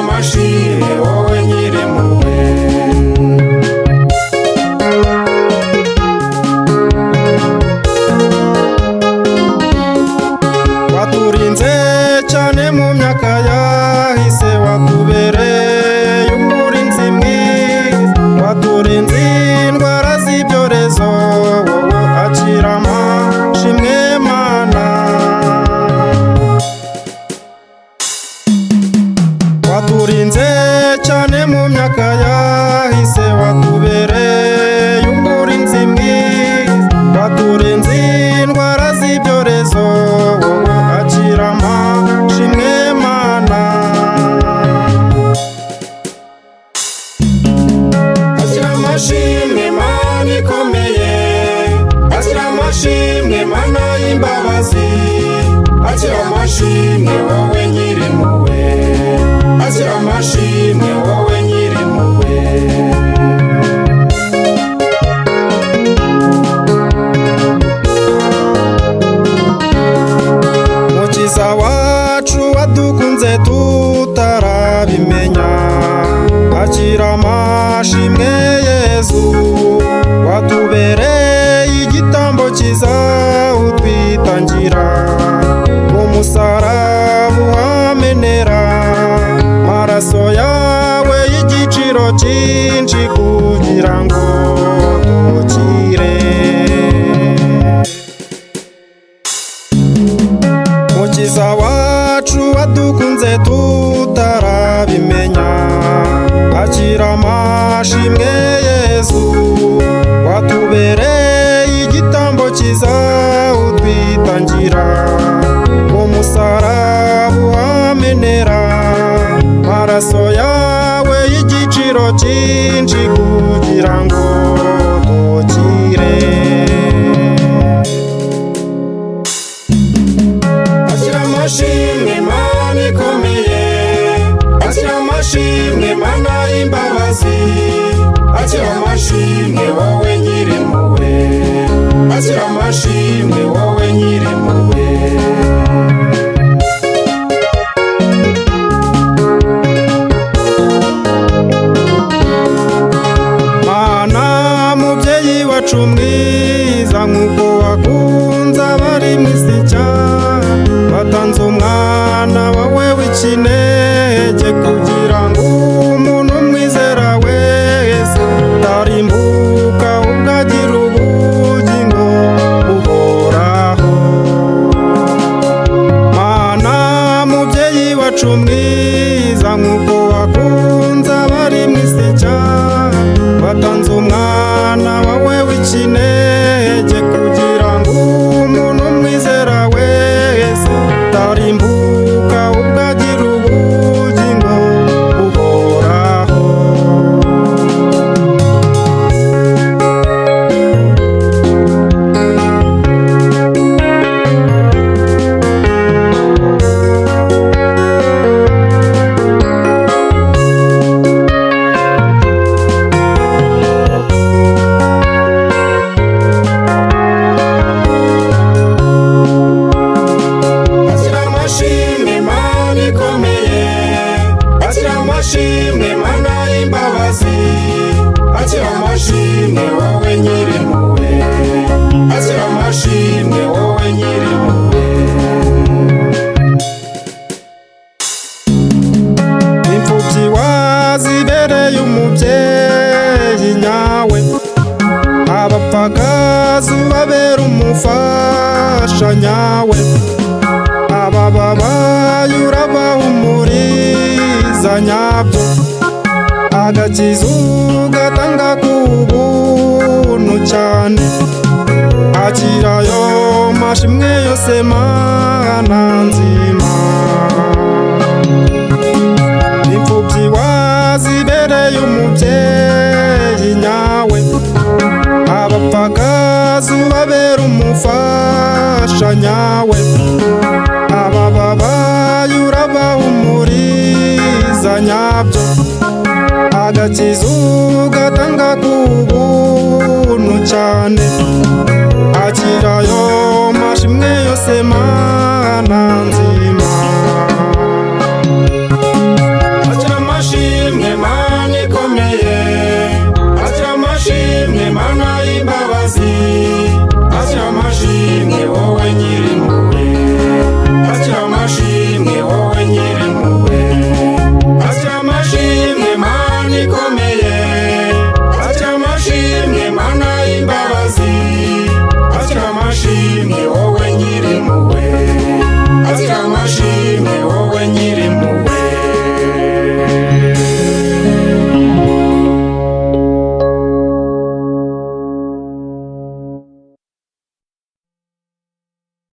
amashimwe wowe nyirimpuhwe. Waturinze cyane mu myaka yahise, watubereye umurinzi mwiza, waturinze indwara z'ibyorezo, wowe akira amashimwe Mana. Waturinze cyane mu myaka yahise, watubereye umurinzi mwiza, waturinze indwara z'ibyorezo, wowe akira amashimwe Mana. Akira amashimwe Mana ikomeye, akira amashimwe Mana y'imbabazi, akira amashimwe wowe nyirimpuhwe, akira amashimwe wowe nyirimpuhwe. Mukiza wacu wadukunze tutarabimenya, akira amashimwe Yezu, watubereye igitambo cyiza utwitangira, umusaraba uhamenera maraso yawe y'igiciro cyinshi kugira ngo dukire. Mukiza wacu wadukunze tutarabimenya, akira amashimwe Yezu, watubereye igitambo cyiza utwitangira, umusaraba uhamenera maraso yawe y'igiciro cyinshi kugira ngo dukire. Akira amashimwe Mana ikomeye, akira amashimwe Mana y'imbabazi, akira amashimwe wowe nyirimpuhwe, akira amashimwe wowe nyirimpuhwe. Mana mubyeyi wacu mwiza, nk'uko wakunze abari mu isi cyane, watanze umwana wawe w'ikinege kugira ngo umuntu umwizera wese atarimbuka ahubwo agira ubugingo buhoraho. Mana mubyeyi wacu mwiza, nk'uko wakunze abari mu isi cyane, watanze umwana wawe w'ikinege kugira ngo umuntu umwizera wese atarimbuka ahubwo agira ubugingo buhoraho. Akira amashimwe Mana ikomeye, akira amashimwe Mana y'imbabazi, akira amashimwe wowe nyirimpuhwe, akira amashimwe wowe nyirimpuhwe. Imfubyi wazibereye umubyeyi nyawe, abapfakazi ubabera umufasha nyawe, abababaye urabahumuriza nyabyo, agakiza ugatanga ku buntu cyane, akira ayo mashimwe yose Mana nzima. Imfubyi wazibereye umubyeyi nyawe, abapfakazi ubabera umufasha nyawe, abababaye urabahumuriza nyabyo, agakiza ugatanga ku buntu cyane, akira ayo mashimwe yose Mana.